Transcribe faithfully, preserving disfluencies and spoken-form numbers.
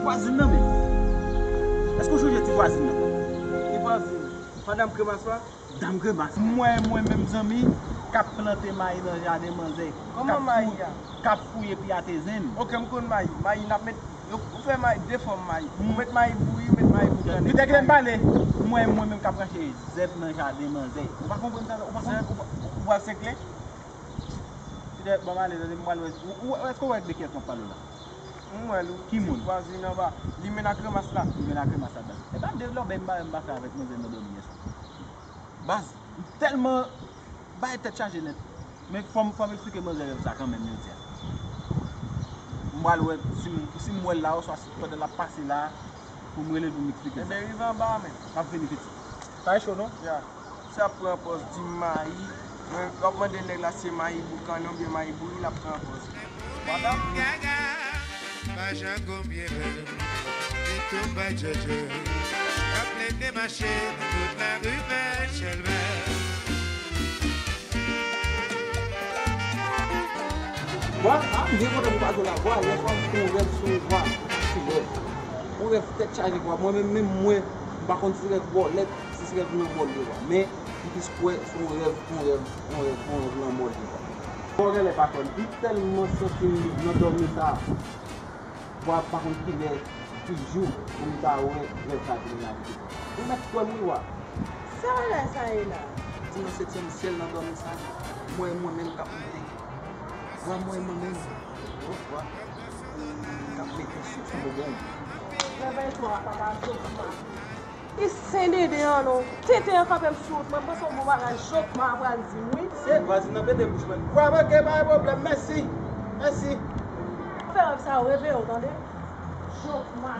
Vwazin nan menm. Èske w sonje ti vwazin nan? Ki vwazin? Madanm Kremas la? Dam Kremas. M wè mwen menm zanmi k ap plante mayi nan jaden manzè. Kòman mayi a? K ap fouye pye a te zen. Ok, m konn mayi. Mayi n ap met, yo, ou fè mayi de fòm mayi. Ou met mayi bouyi, ou met mayi boukane. Kite k lè m pale. M wè mwen menm k ap rache zèb nan jaden manzè. Ou pa konprann sa, ou pa konprann, ou pa, ou pral senkle? Kite, ban m ale, tande, m pral wè. Ou, ou, èske w wè de kiyès m ap pale la? M wè l wi. Ki moun? Ti vwazin anba. Limena Kremas la. Limena Kremas la, baz. E pa de lòbèy m ba, m ba fè avèk manzè nan dòmi yè swa. Baz, m tèlman bay tèt chaje nèt. Men fò m, fò m eksplike manzè rèv sa kanmenm jodi a. M pral wè si m, si m wè l la, oswa si pandan l ap pase la, pou m rele l pou m eksplike l. Ebyen, rive anba a menm. M ap vini piti. Pa e cho non? Ya. Sa ap pran pòz di mayi. Mwen, w ap mande nèg la se mayi boukane oubyen mayi bouyi, l ap pran pòz. Madanm. Gaga, pa jangon byen bèl, li tonbe djèdjè. Ap plede mache nan tout lari fè chèlbè. Vwa, a, m byen kontan pou pase la. Vwa, yè swa m fè yon rèv sou vwa. Ti rèv. Yon rèv tèt chaje vwa. Mwen menm, menm mwen, m pa konn si rèv bòlèt, si se rèv lanmò l ye vwa. Men, m plis kwè se yon rèv, yon rèv, yon rèv, yon rèv lanmò l ye vwa. Bon, genlè pa konn. M tèlman santi m nan dòmi sa. Vwa pa konn kilè, ki jou pou m ta wè rèv sa vin reyalite. Ou mèt kwè m wi wa. Sa bagay sa ye la? Di mwen setyèm syèl nan dòmi sa. M wè mwen menm k ap moute. Vwa m wè mwen menm. Wòf vwa. K ap mete souf nan bonbon. Revèy twa, papa, souf ma. Li sen dede an non. Tenten an kanpe m sou wout mwen, m panse yon bon bagay Jokma pral di m wi. Se vwazin nan pete bouch mwen. Vwa manke pa gen pwoblèm, mèsi. Mèsi. Fè rèv sa yo reveye w tande. Jokma.